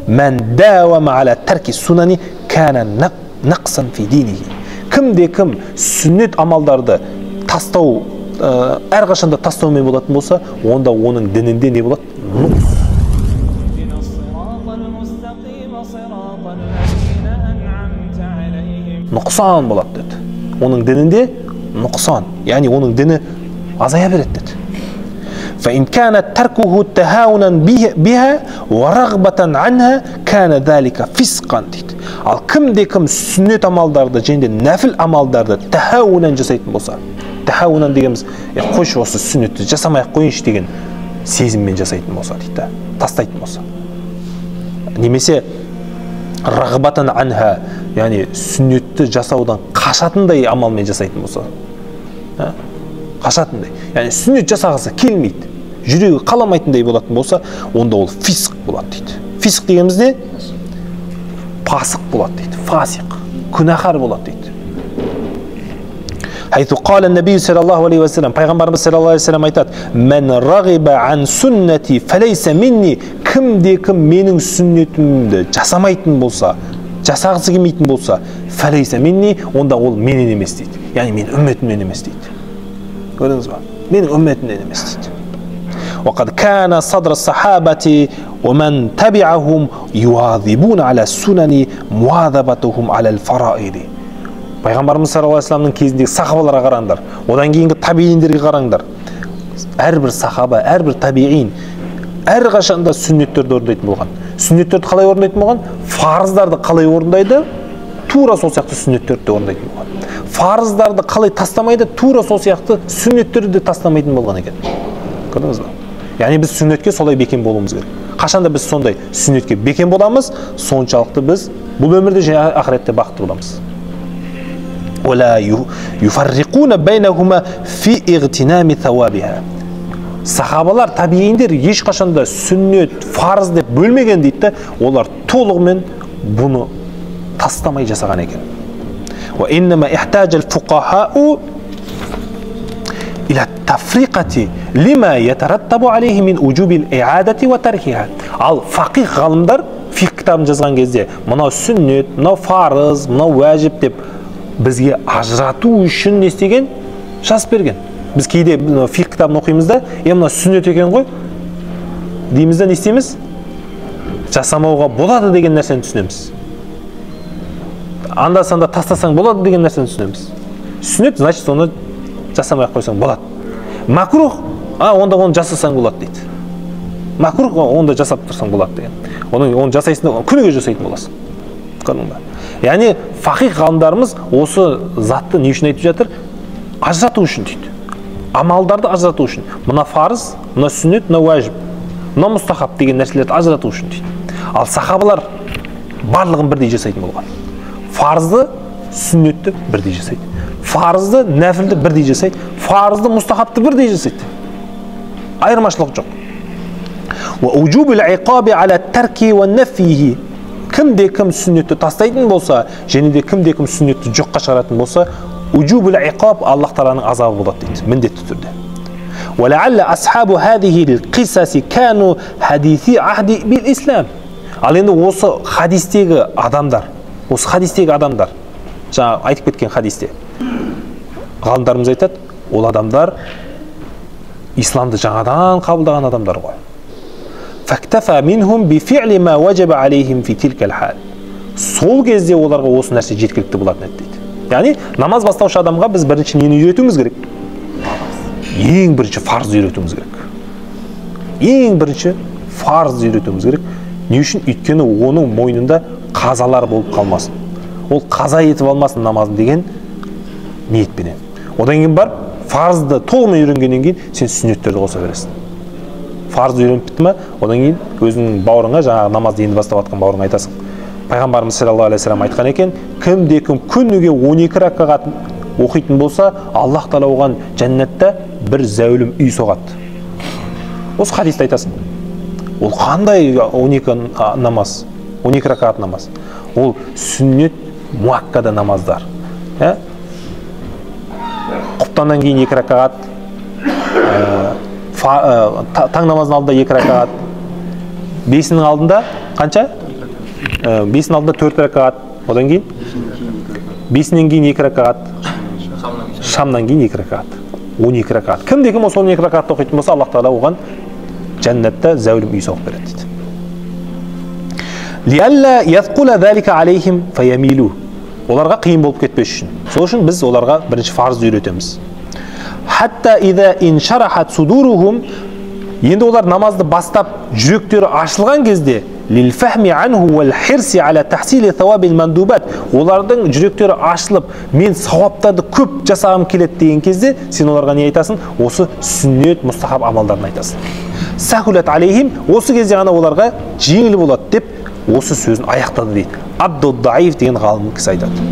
«Мән дауама аля тарки сунани кана нақсан фи динихи». Кімде кім сүннет амалдарды тастау, әрқашанда тастаумен болатын болса, онда оның дінінде не болады? Нұқсан болады деді. Оның дінінде нұқсан, яғни оның діні азая береді деді. فإن كان تركه تهاونا بها ورغبة عنها كان ذلك فسقا дейді. Ал кімде кім сүннет амалдарды және де нәфіл амалдарды тахаунан жасайтын болса, тахаунан дегеніміз, қойшы осы сүннетті жасамай ақ қояйыншы деген сезіммен жасайтын болса дейді, тастайтын болса. Немесе рағбатан анха, яғни сүннетті жасаудан қашатындай амалмен жасайтын болса, қашатындай, яғни сүннет жасағысы келмейді, жүрегі қаламайтындай болатын болса, онда ол фисқ болады дейді. Фисқ дегеніміз не? Пасық болады дейді, фасиқ, күнәһар болады дейді. Хайсу қала наби саллаллаху алейхи уассалам, пайғамбарымыз саллаллаху алейхи уассалам айтады: «Мән рағиба ан суннати фалейса минни». Кімде кім менің сүннетімді жасамайтын болса, жасағысы келмейтін болса, фалейса минни, онда ол менен емес дейді. Яғни мен үмметімнен емес дейді. Көрдіңіз ба? Менің үмметімнен емес дейді. وقد كان صدر الصحابة ومن تبعهم يواظبون على السنن مواظبتهم على الفرائض. Пайғамбарымыз саллаллаху алейхи вассаламның кезіндегі сахабаларға қараңдар, одан кейінгі табииндерге қараңдар. Әрбір сахаба, әрбір табиин әрқашанда сүннеттерді орындайтын болған. Сүннеттерді қалай орындайтын болған? Фарыздарды қалай орындайды? Тура сол сияқты сүннеттерді де орындайтын болған. Фарыздарды қалай тастамайды? Тура сол сияқты сүннеттерді де тастамайтын болған екен. Көрдіңіз ба? Яғни біз сүннетке солай бекем болуымыз керек. Қашанда біз сондай сүннетке бекем боламыз, соншалықты біз бұл өмірде және ақыретте бақытты боламыз. ولا يفرقون بينهما في اغتنام ثوابها. Сахабалар, табииндер ешқашанда сүннет, фарыз деп бөлмеген дейді, олар толығымен бұны тастамай жасаған екен. وإنما احتاج الفقهاء إلى التفرقة لما يترتب عليه من وجوب الإعادة وتركها. Ал фақих ғалымдар фиқх кітабын жазған кезде мынау сүннет, мынау фарыз, мынау уәжіп деп бізге ажырату үшін не істеген? Жазып берген. Біз кейде фиқх кітабын оқимыз да, мынау сүннет екен ғой дейміз да, не істейміз? Жасамауға болады деген нәрсені түсінеміз. Анда-санда тастасаң болады деген нәрсені түсінеміз. Сүннет, значит, соны жасамай ақ қойсаң болады. Макрух, онда оны жасасаң болады дейді. Макрух, онда жасап тұрсаң болады деген. Оны жасайсың, күніге жасайтын боласың. Көрдің бе? Яғни фақих ғалымдарымыз осы затты не үшін айтып жатыр? Ажырату үшін дейді. Амалдарды ажырату үшін. Мына фарыз, мына сүннет, мына уәжіп, мына мұстахаб деген нәрселерді ажырату үшін дейді. Ал сахабалар барлығын бірдей жасайтын болған. Фарызды, сүннетті бірдей жасайды. Фарызды, нәфілді бірдей жасайды. Фарызды, мұстахабты бірдей жасайды. Айырмашылық жоқ. Кімде кім сүннетті тастайтын болса, және де кімде кім сүннетті жоққа шығаратын болса, уджубул иқаб, Аллах тағаланың азабы болады дейді, міндетті түрде. وَلَعَلَّ أَصْحَابُ هَذِهِ الْقِصَصِ كَانُوا حَدِيثِي عَهْدِ بِالْإِسْلَامِ. Ал енді осы хадистегі адамдар, осы хадистегі адамдар, жаңа айтып кеткен хадисте, ғалымдарымыз айтады, ол адамдар исламды жаңадан қабылдаған адамдар ғой. فَاكْتَفَى مِنْهُمْ بِفِعْلِ مَا وَجَبَ عَلَيْهِمْ فِي تِلْكَ الْحَالِ. Сол кезде оларға осы нәрсе жеткілікті болатын еді дейді. Яғни намаз бастаушы адамға біз бірінші нені үйретуіміз керек? Ең бірінші фарыз үйретуіміз керек. Ең бірінші фарыз үйретуіміз керек. Не үшін? Өйткені оның мойнында қазалар болып қалмасын. Ол қаза етіп алмасын намазын деген ниетпенен. Одан кейін барып фарызды толығымен үйренгеннен кейін сен сүннеттерді қоса бересің. Фарызды үйреніп бітті ме, одан кейін өзіңнің бауырыңа, жаңағы намазды енді бастап жатқан бауырыңа айтасың. Пайғамбарымыз саллаллаху алейхи вассалам айтқан екен, кімде кім күніге 12 ракағат оқитын болса, Аллах тағала оған жәннатта бір зәулім үй соғады. Осы хадисті айтасың. Ол қандай 12 намаз, 12 ракағат намаз? Ол сүннет муаккада намаздар. Құптаннан кейін 2 ракағат, таң намазының алдында 2 ракағат, бесінің алдында қанша? Бесінің алдында 4 ракағат, одан кейін? Бесінен кейін 2 ракағат, шамнан кейін 2 ракағат. 12 ракағат. Кімде кім осы 12 ракағатты оқитын болса, Аллах тағала оған жәннатта зәулім үй соғып береді дейді. Лиалла яthqula залика алейхим фаямилу. Оларға қиын болып кетпес үшін. Сол үшін біз оларға бірінші фарызды үйретеміз. Хатта иза иншарахат судурухум, енді олар намазды бастап жүректері ашылған кезде, лил фахми анху вал хирси аля тахсили thawабил мандубат, олардың жүректері ашылып, мен сауаптарды көп жасағым келеді деген кезде, сен оларға не айтасың? Осы сүннет, мұстахаб амалдарын айтасың. Сахулат алейхим, осы кезде ғана оларға жеңіл болады деп осы сөзін аяқтады дейді. Абдул Даиф деген ғалым кісі айтады.